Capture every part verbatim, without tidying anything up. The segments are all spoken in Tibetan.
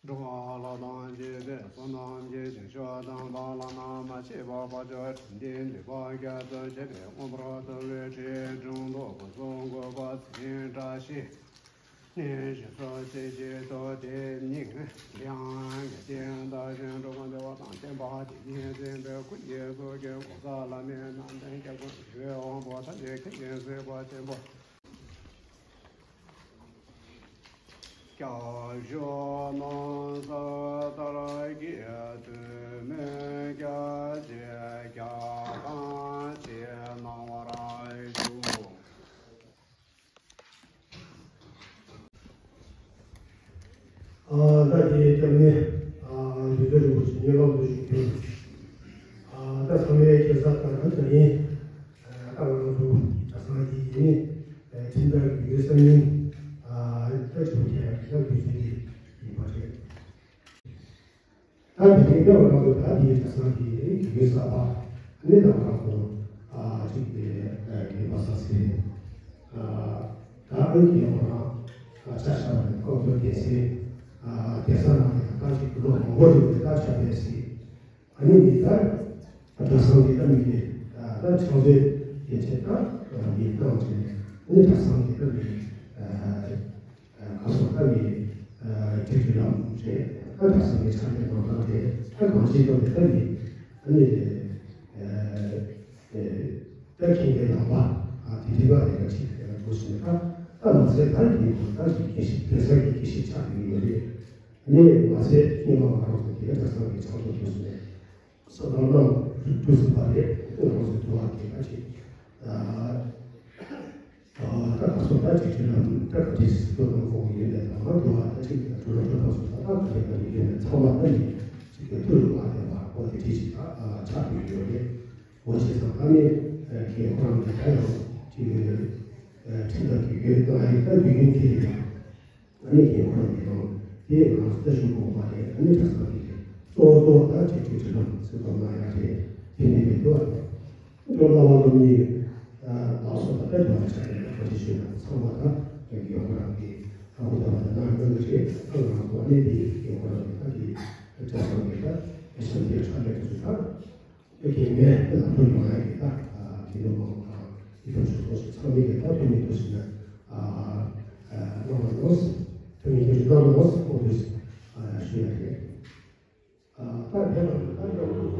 འགྲོ་བ་ལ་དང་བཅས་པའི་བསོད་ནམས་ཀྱི་རྒྱུན་ཞུགས་དང་བ་ལ་ན་མ་ཤེས་པ་བ་ཅོ་ཕྲན་དེ་འདི་པ་རྒྱ་མཚོ་ཆེ་བའི་མངོན་པར་མཐོ་བའི་ཁྲིད་དྲུང་དུ་སྐུ་གསུང་གུས་པ་ཚིག་བཀྲ་ཤིས་ནས་ཞེས་སོགས་ཚིག་བཞིན་དུ་དེ་ཉིད་དེ་ཡང་གི་རྟེན་བདག་གཞན་འགྲོ་ཀུན་བདེ་བ་དང་ལྡན་པ་དེ་ཉིད་འཛིན་པའི་སྐུ་གཉིས་སུ་གྱུར་གོང་ས་ལ་མེད་རྣམ་ལྡན་སྐྱབས་མགོན་ཞི་བའི་དབང་པོ་ཐམས་ཅད་མཁྱེན་ཅིང་གཟིགས་པ་ཆེན་པོ། སྐྱབས་བཅོལ་གནམ་ས་ལྟར་གྱི་ཐུགས་སྨོན་རྒྱ་ཆེ་རྒྱ་གང་ཆེ་གནང་བར་ཞུ། ཨ་ད་དེ་སྐྱབས་གནས་ཨ་རྒྱུད་སྟོད་རིན་པོ་ཆེ་མཉེས་ལམ་དུ་བཞུགས་རྒྱུ། ཨ་ད་ཚང་མས་མཁྱེན་གསལ་ལྟར་ད་ད་ཡིན། ཨ་ད་ང་ཚོ་གྲྭ་ཚང་འདི་ཡིན་ནི་ཁྲིམས་བདག་གི་ཡོད་ས་ཡིན། ཨ་ད་ཆོས་ཁྱེད་ད་དུས་ཚོད་འདི་ཡིན་པ་རེད། ད་དེ་རིང་སྐབས་ང་ཚོ་ད་དེའི་གྲྭ་ཚང་གི་དགེ་རྒན་གསར་པ་གནས་དང་ང་ཚོ་ཨ་གཅིག་དེ་དགེ་བ་ས་ཚེ་ཨ་ད་ཨ་ནི་དེ་ཁོ་རང་ཨ་ཆ་བཞག་པ་ནས་ཁོང་ཚོ་སྡེ་ཚན་ཨ་སྡེ་ས་ནང་ནས་ད་ཅིག་ལོ་མང་པོ་རིང་ནས་ད་ཆ་བས་སྲིད། ཨ་ནི་མི་ལྟར་གྲྭ་ཚང་གི་ད་མི་གི་ད་ཕྱག་མཛོད་ཡན་ཆད་ད་མི་བཏང་བྱས་ནས་ཨ་ནི་གྲྭ་ཚང་གི་ད་མི་ག་སོགས་ད་མི་ཁྲིད་ཀྱི་ལམ་རེད། ད་གྲྭ་ཚང་གི་ཕྱག་ལས་གནང་སྟངས་རེད། ད་གང་ཅིའི་ཐོག་ནས་ད་མི་ཨ་ནི་ད་མཁྱེན་པའི་ཡང་པ་དེ་དེ་ག་དེ་ག་ཅིག་དེ་ག་འགྲོ་བཞིན་ད་ད་མ་ཚད་ད་ཡིན་ད་ཅིག་དགེ་བཤེས་དགེ་ས་གི་དགེ་བཤེས་ཆགས་ཀྱི་ཡོད་རེད། ཨ་ནི་མ་ཚད་སྔོན་མ་ང་རང་ཚོ་དེ་ག་གྲྭ་ཚང་གི་ཕྱག་མཛོད་དུ་སོང་ནས། ས་དང་གནང་བཅུ་གསུམ་པ་རེད། ང་ཚོའི་འགྲོ་བ་དེ་ག་ཅིག་ད་ག་སོ་ད་ཅིག་ཅིག་ལ་ད་ག་ཅིག་སྲིད་དོ་དང་ཁོང་གི་ཡོན་ཏན་དང་མ་འགྲོ་བ་ད་ཅིག་གྲུ་ལ་གྲུ་པ་སོ་ད་ད་ག་ཅིག་ད་ཡོན་ཏན་ཚང་མ་ད་ནི་ཅིག་གི་ཐུགས་ལ་མ་ལྡན་པ་འོ་དེ་ཅིག་ཅིག་ད་ཆགས་ཡོད་ཡོད་རེད། འོ་བྱས་ཙང་ད་ནི་ཁྱེད་ཁོ་རང་གི་ད་ཡང་ཅིག་ཁྲིམས་ལ་གི་ཡོད་ད་ཡིན་ད་རྒྱུ་རྐྱེན་དེ་ཡིན། ཨ་ནི་རྒན་ཁོ་རང་གིས་དང་དེ་ང་ཚོ་ལྟ་ཞིབ་དགོངས་པ་རེད། ཨ་ནི་གྲྭ་ཚང་གི་རེད། གཙོ་བོ་གཙོ་བོ་ད་ཅིག་ཅིག་ཅིག་ལ་སེམས་པ་མ་ཡག་རེད། དེ་ནི་མི་འདུག་ཨ། འགྲོ་བླ་མ་སློབ་གཉེར་ལགས་སོ་ད་ལྟ་འགྲོ་བ་ཆ་རེད། ཁོ་ཅི་ཞུས་ན་ཚང་མ་ད་རྒན་ཁོ་རང་གིས་ཨ་ཁུ་ད་བ་ད་ན་གི་རེད། ད་ང་ཚོ་ཨ་ནི་དེ་རྒན་ཁོ་རང་གིས་ད་དེ་གྲྭ་ཚང་གི་ད་ཨེ་ཤ་དེ་ཕྲ་མེད་དུ་ད། ཨོ་ཁེ་ངས་ད་ལྟ་བོད་མི་མང་གི་ད་དེ་ལོ་མང་པོ་དང་དེ་ལོ་ཆུ་ཚོད་ཚང་མི་གི་ད་བོད་མི་ཐུགས་སུ་ན་ཨ་ཨ་ནོ་ནོ་བོད་མི་ཐུགས་སུ་ནོ་ནོ་ཨོ་དུས་ཨ་ཞུ་ཡ་རེད། ཨ་ད་དེ་ལ་ད་ཡོང་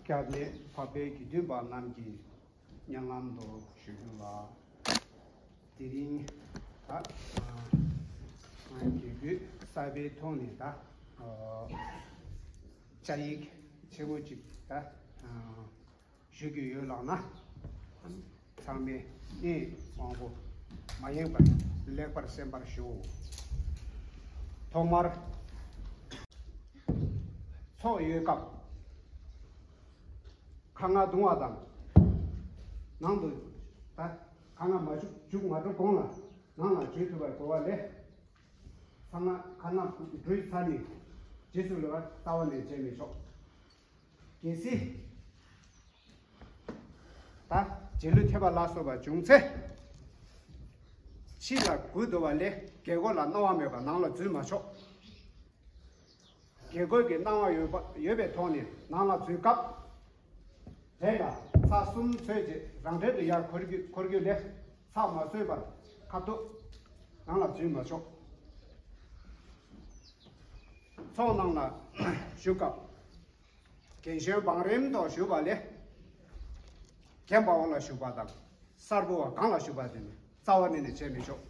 སྐྱབས་གནས་འཕགས་པའི་དགེ་འདུན་པ་རྣམས་ཀྱི་སྙན་ལམ་དུ་ཞུ་རྒྱུ་ལ། དེ་རིང་ད་ང་དགེ་བསྐོས་ གསར་པའི་ཐོག་ནས་ད་ཨ་བཅའ་ཡིག་ཆེན་མོ་གཅིག་ད་ཨ་ཞུ་རྒྱུ་ཡོད་ལགས་ན། ཚང་མས་སྙན་དབང་པོ་མ་ཡེངས་པར་ལེགས་པར་གསན་པར་ཞུ། ཐོག་མར་ཚོགས་ཡོད་སྐབས་ཁ་རྔ་བརྡུང་བ་དང་། ནང་དུ་ད་ཁ་རྔ་མ་བཅུག་བཅུག་མ་འགྲོ་གོང་ལ་ནང་ལ་འཛུལ་ཐུབ་པའི་གོ་བ་ལས། ཚང་མ་ཁ་རྔ་འགྲུལ་ཚར་ནས་རྗེས་སུ་ལུས་པ་རྩ་བ་ནས་བྱེད་མི་ཆོག་གལ་སྲིད་ད་རྗེས་ལུས་ཐེབས་པ་ལ་སོགས་པ་བྱུང་ཚེ། ཕྱི་ལ་སྒུག་སྡོད་པ་ལས་རྒྱལ་སྒོ་ལ་གནང་བ་མེད་པར་ནང་ལ་འཛུལ་མ་ཆོག་རྒྱལ་སྒོ་གི་གནང་བ་ཡོད་པ་ཡོད་པའི་ཐོག་ནས་ནང་ལ་འཛུལ་སྐབས། གྲལ་ལ་ཚར་གསུམ་ཚོད་ཅིག་རང་གྲལ་དུ་ཡར་འཁོར་རྒྱུ་འཁོར་རྒྱུ་ལས་ཚར་མ་ཚོད་པར་ཁ་ཐུག་ནང་ལ་འཛུལ་མ་ཆོག་ཚོགས་ནང་ལ་བཞུགས་སྐབས། རྒན་གཞོན་བང་རིམ་ཐོག་བཞུགས་པ་ལས། རྒན་པ་འོག་ལ་བཞུགས་པ་དང་གསར་བུ་བ་སྒང་ལ་བཞུགས་པ་དེ་ནི་རྩ་བ་ནས་ནས་བྱེད་མི་ཆོག་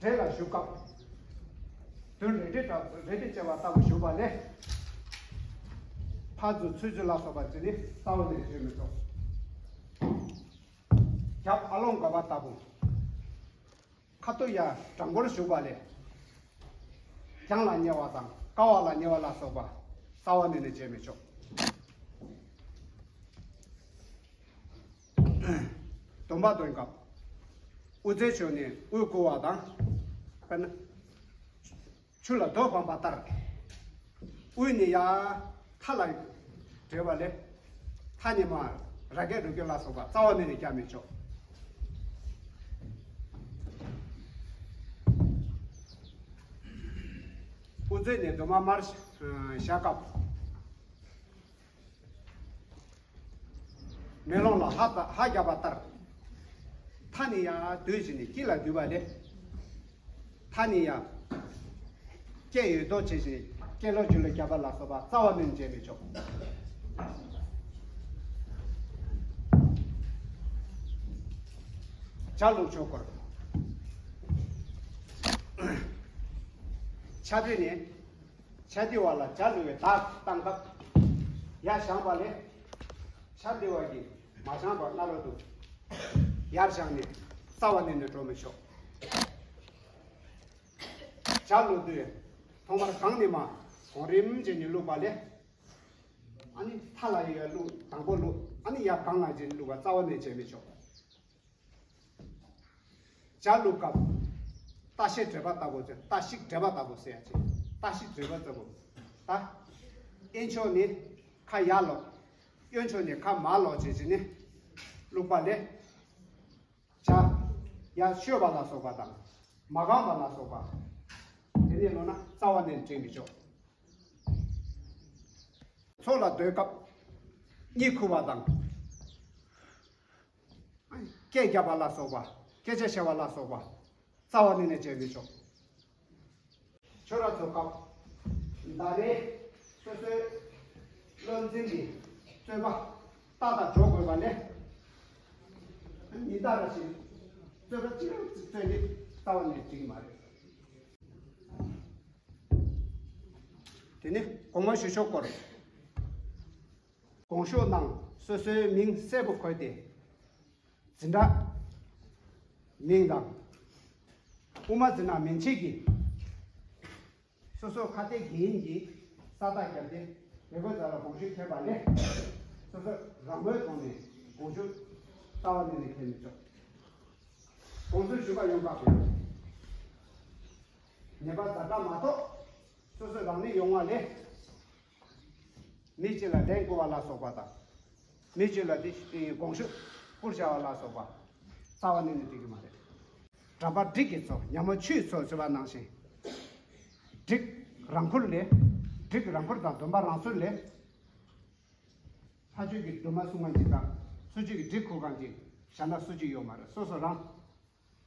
གྲལ་ལ་བཞུགས་སྐབས། མདུན་རལ་གྲི་ལྟ་རལ་གྲི་བཅལ་བ་ལྟ་བུ་བཞུགས་པ་ལས། ཕར་འཛུལ་ཚུར་འཛུལ་ལ་སོགས་པ་དེ་ནི་རྩ་བ་ནས་བྱེད་མི་ཆོག་རྒྱབ་ཨ་ལོང་དགའ་བ་ལྟ་བུ། ཁ་ཐུག་ཡར་དྲང་པོར་བཞུགས་པ་ལས། རྒྱང་ལ་ཉེ་བ་དང་ཀ་བ་ལ་ཉེ་བ་ལ་སོགས་པ་རྩ་བ་ནས་ནས་བྱེད་མི་ཆོག་སྡོམ་པ་འདོན་སྐབས། དབུ་རྩེ་ཕྱོགས་ནས་དབུ་བསྐོར་བ་དང་། དཔེར་ན། ཆུ་ལ་རྡོ་འཕངས་པ་ལྟར། དབུས་ནས་ཡར་མཐའ་ལ་བྲེལ་བ་ལས། མཐའ་ནས་མར་ར་སྐད་རུ་སྐད་ལ་སོགས་པ་རྩ་བ་ནས་ནས་རྒྱག་མི་ཆོག་དབུ་རྩེ་ནས་སྡོམ་པ་མར་བཞག་སྐབས། མེ་ལོང་ལ་ཧ་ཧ་བརྒྱབ་པ་ལྟར། མཐའ་ནས་ཡར་བསྡུས་བྱས་ནས་དཀྱིལ་ལ་བསྡུས་པ་ལས། མཐའ་ནས་ཡར། སྐད་ཡོད་མདོག་བྱས་བྱས་ནས་སྐད་ལོག་རྒྱུ་ལོག་བརྒྱབ་པ་ལ་སོགས་པ་རྩ་བ་ནས་བྱེད་མི་ཆོག་ཇ་བླུགས་ཆོག་སྐོར། ཆ་བདེ་ནས། ཆ་བདེ་བ་ལ་ཇ་བླུགས་པའི་བརྡ་བཏང་སྐབས། ཡར་བཞེངས་པ་ལས། ཆ་བདེ་བ་གིས་མ་བཞེངས་པར་སྣ་ལོག་ཏུ་ཡར་བཞེངས་ནས་རྩ་བ་ནས་ནས་འགྲོ་མི་ཆོག་ཇ་བླུགས་དུས་ཐོག་མར་སྒང་ནས་མར་གོང་རིམ་བྱས་ནས་བླུགས་པ་ལས། ཨ་ནི་མཐའ་ལ་ཡར་བླུགས་དང་པོ་བླུགས། ཨ་ནི་ཡར་སྒང་ལ་བྱས་ནས་བླུགས་པ་རྩ་བ་ནས་བྱེད་མི་ཆོག་ཇ་བླུགས་སྐབས། ལྟ་ཞིག་འགྲེལ་པ་ལྟ་བུ་ཟེར། ལྟ་ཞིག་འགྲེལ་པ་ལྟ་བུ་ཟེར་ཡ་ཅིག་ལྟ་ཞིག་འགྲེལ་པ་ལྟ་བུ། ད། གཡས་ཕྱོགས་ནས་ཁ་ཡར་ལོག་གཡོན་ཕྱོགས་ནས་ཁ་མར་ལོག་བྱས་བྱས་ནས་བླུགས་པ་ལས། ཇ། ཡར་བཤོས་པ་ལ་སོགས་པ་དང་། མ་གང་བ་ལ་སོགས་པ། དེ་ནས་བླུགས་ན་རྩ་བ་ནས་འགྲིག་མི་ཆོག་ཚོགས་ལ་སྡོད་སྐབས། གཉིད་ཁུག་པ་དང་། སྐད་རྒྱབ་པ་ལ་སོགས་པ། སྐད་ཆ་བཤད་པ་ལ་སོགས་པ། རྩ་བ་ནས་ནས་བྱེད་མི་ཆོག་ཆོས་ར་ཚོགས་སྐབས། ཟླ་རེ་སོ་སོའི་བློ་འཛིན་གྱི་རྩོད་པ་ཏག་ཏག་འཇོག་དགོས་པ་ལས། ཉིན་ལྟར་ར་ཞིག་རྩོད་པ་གཅིག་ར་གཅིག་རྩོད་ནི་རྩ་བ་ནས་འགྲིག་གི་མ་རེད། དེ་ནས་གོང་མ་ཞུ་ཕྱོགས་སྐོར། གོང་ཞུས་ནང་སོ་སོའི་མིང་གསལ་པོ་འཁོད་དེ། འཛིན་གྲྭ་མིང་དང་། དབུ་མ་འཛིན་གྲྭ་མན་ཆད་ཀྱི་སོ་སོ་ཁ་གཏད་འགན་གྱི་ས་རྟགས་བརྒྱབ་སྟེ་ལས་བགོས་རྩ་ལ་དགོངས་ཞུ་ཐེབས་པ་ལས། སོ་སོ་རང་མོས་ཐོག་ནས་དགོངས་ཞུ་རྩ་བ་ནས་ནས་ཐེབས་མི་ཆོག་དགོངས་ཚུལ་ཞུ་བ་ཡོང་སྐབས་ཉེས་པ་ཛ་དྲག་མ་གཏོགས་སོ་སོ་རང་ནས་ཡོང་བ་ལས། མི་གཅིག་ལ་ལན་བསྐུར་བ་ལ་སོགས་པ་དང་། མི་གཅིག་ལ་དེ་དེའི་དགོངས་ཞུ་བསྐུར་བྱ་བ་ལ་སོགས་པ། རྩ་བ་ནས་ནས་འགྲིག་གི་མ་རེད། གྲྭ་པ་སྒྲིག་གི་ཚོགས་ཉ་མོ་ཆུའི་ཚོགས་ཟེར་བ་ནང་བཞིན། སྒྲིག་རང་འཁུར་ལས། སྒྲིག་རང་འཁུར་དང་སྡོམ་པ་རང་སོར་ལས། ལྷ་ཆོས་ཀྱི་སྒྲོན་མ་གསུང་མཁན་གཅིག་དང་། སུ་གཅིག་གིས་སྒྲིག་འཁུར་མཁན་གཅིག་གཞན་དག་སུ་གཅིག་ཡོད་མ་རེད། སོ་སོ་རང་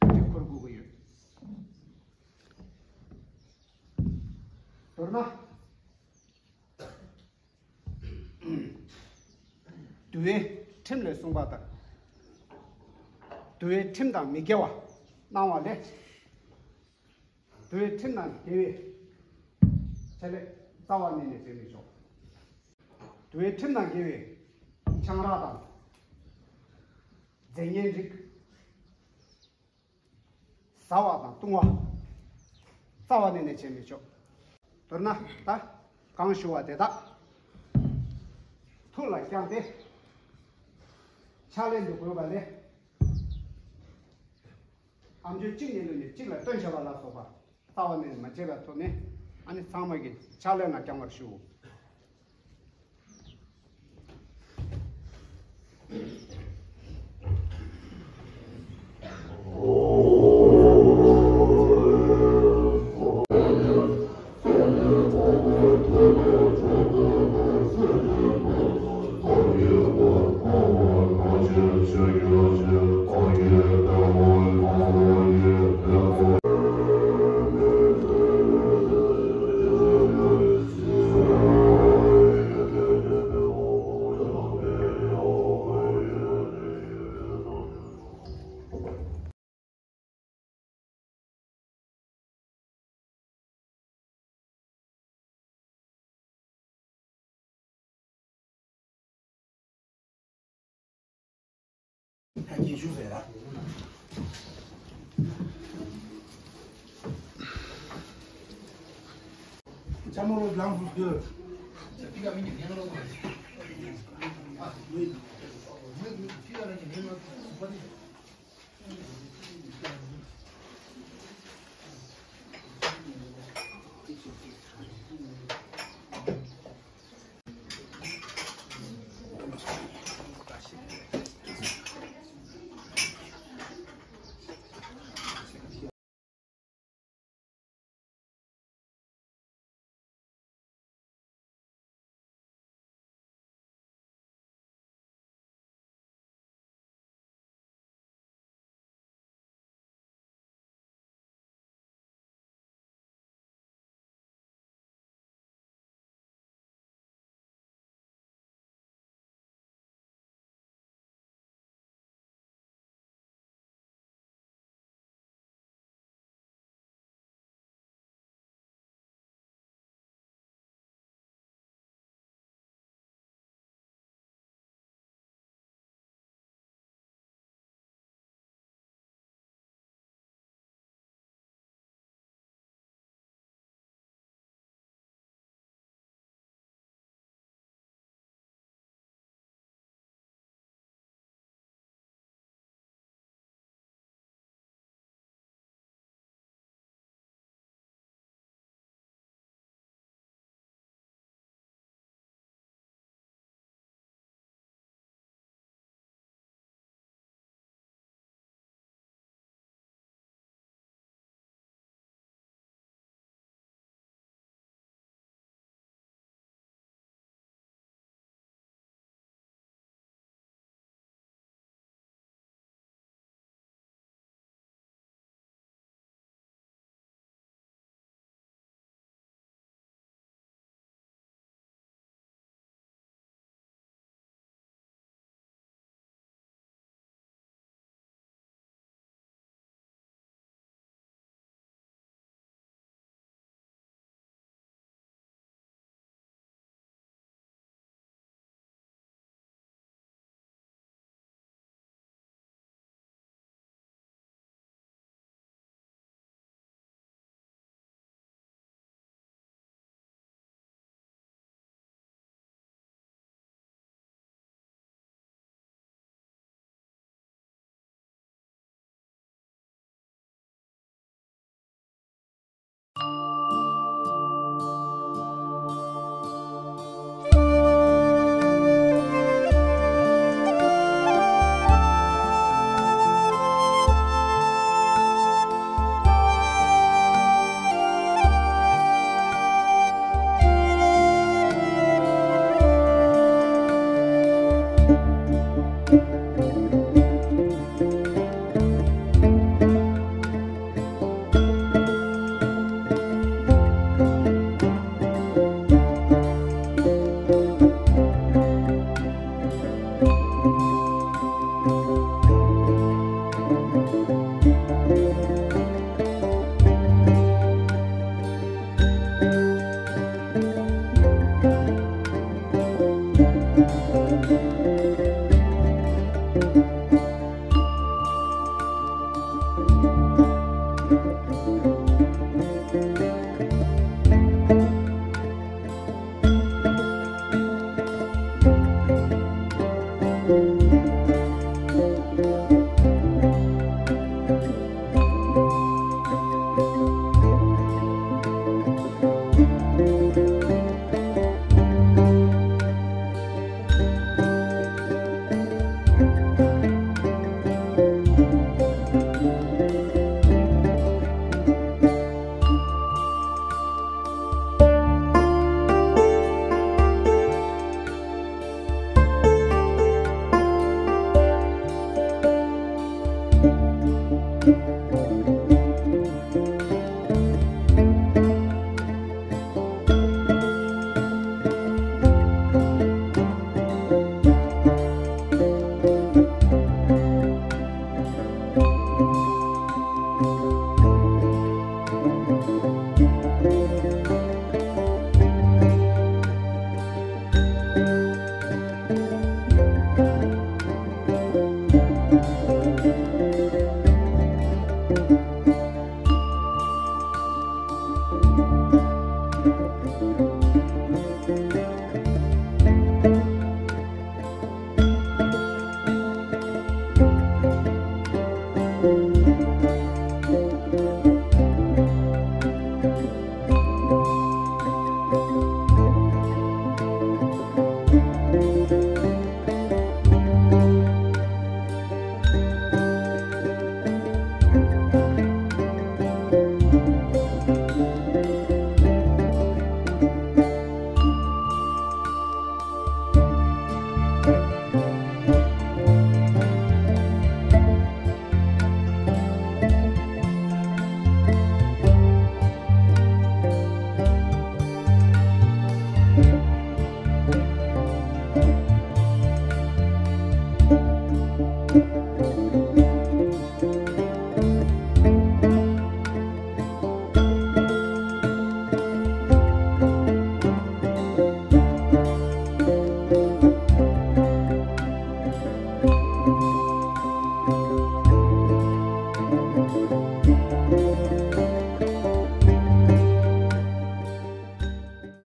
སྒྲིག་འཁུར་དགོས་ཀྱི་ཡོད། མདོར་ན། འདུལ་བའི་ཁྲིམས་ལས་གསུངས་པ་ལྟར། འདུལ་བའི་ཁྲིམས་དང་མི་འགལ་བ། གནང་བ་ལས། དུ་བའི་ཁྲིམས་དང་འགལ་བའི་ཕྱག་ལས་རྩ་བ་ཉིད་ནས་བྱེད་མི་ཆོག། དུ་བའི་ཁྲིམས་དང་འགལ་བའི་ཆང་རག་དང་། རྫས་ངན་རིགས། ཟ་བ་དང་བཏུང་བ། རྩ་བ་ནས་ནས་བྱེད་མི་ཆོག། མདོར་ན་ད་གང་ཞུ་བ་དེ་དག་ཐུགས་ལ་བསྐྱངས་ཏེ་ཕྱག་ལེན་དུ་འགོད་པ་ལས། ཨ་མཆོག་གཅིག་ཉིད་ལ་ནི་གཅིག་ལ་སྟོན་བྱ་བ་ལ་སོགས་པ་རྩ་བ་ནས་མ་བྱས་པའི་ཐོག་ནས། ཨ་ནི་ཚང་མ་གིས་ཕྱག་ལེན་ལ་བསྐྱང་བར་ཞུ།